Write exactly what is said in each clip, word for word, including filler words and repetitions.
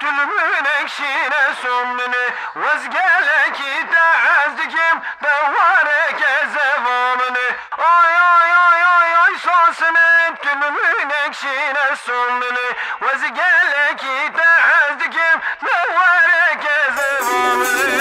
Tu li min ek şîne son min ê, ez gelekî te hez dikim, te were ke zeva min ê. Oy, oy, oy, oy, oy, sosine, tu li min ek şîne son min ê, ez gelekî te hez dikim, te were ke zeva min ê.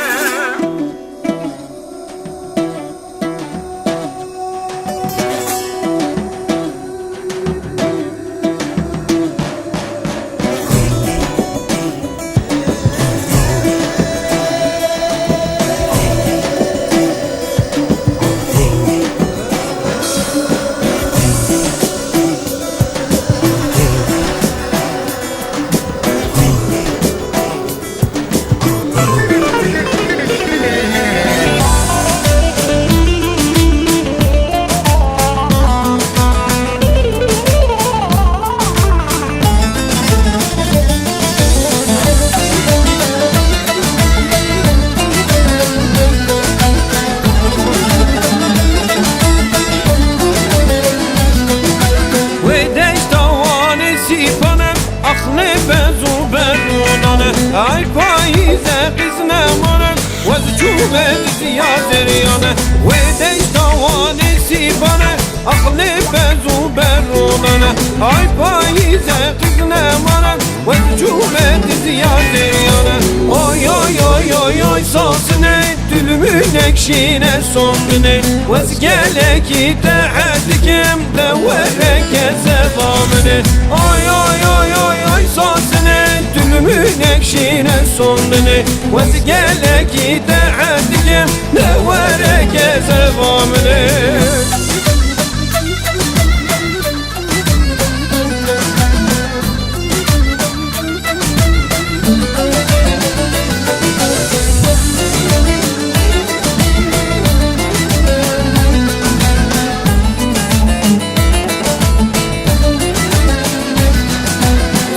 Wê deşta Wanê sîpane, axlê bez û berûnane. Ay payîze qîz nemane, ez çûme diziya zeriyane. Wê deşta Wanê sîpane, axlê bez û berûnane. Ay payîze qîz nemane, ez çûme diziya zeriyane. Oy, oy, oy, oy, oy, sasine. Tu li min ek şîne sondinê, ez gelekî te hez dikim, te were ke zeva min ê. Oy, oy, oy, oy, oy, sosine, tu li min ek şîne sondinê, ez gelekî te hez dikim, te were ke zeva min ê.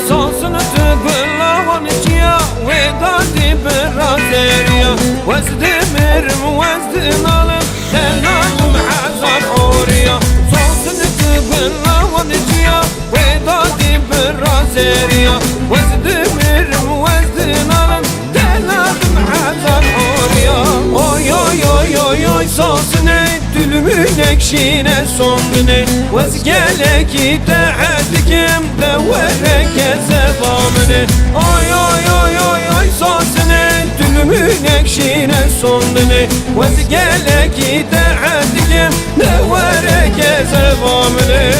Sazin tu gulawan çiya, wê dadî bi razeriya. Ez dimirim, ez dinalim, te nadim hezar horiya. Sazin tu gulawan çiya, wê dadî bi razeriya. Ez dimirim, ez dinalim, te nadim hezar horiya. Oy, oy, oy, oy, oy, sazine, tu li min ek şîne sondinê, ez gelekî te hez dikim, te were ke zeva min ê. Oy, oy, oy, oy, oy, sazine, tu li min ek şîne sondinê, ez gelekî te hez dikim, te were ke zeva min ê.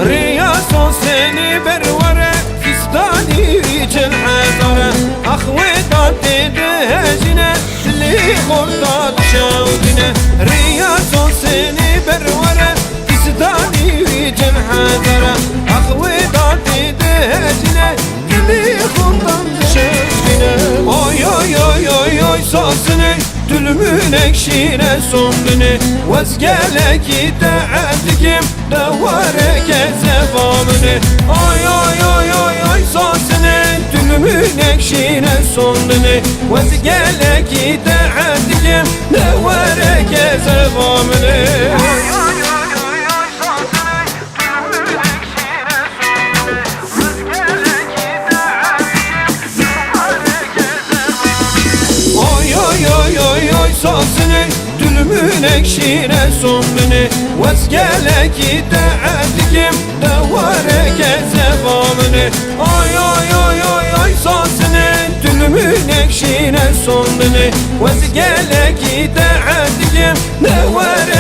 Riya sosênî berwere, fistanî cil hezare. Ax wê dadê dihejîne, dilê xorta dişewdîne. Riya sosênî berwere, fistanî wî cil hezare. Ax wê dadê dihejîne, dilê xorta dişewdîne. Oy, oy, oy, oy, oy, sosine. Tu li min ek şîne sondinê, ez gelekî te hez dikim, te were ke zeva min ê. Oy, oy, oy, oy, oy, sosine, tu li min ek şîne sondinê, ez gelekî te hez dikim, te were ke zeva min ê. Oy, oy, oy, oy, oy, sazine, tu li min ek şîne sondinê, ez gelekî te hez dikim, te were ke zeva min ê. Oy, oy, oy, oy, oy, sazine, tu li min ek şîne sondinê, ez gelekî te hez dikim, te were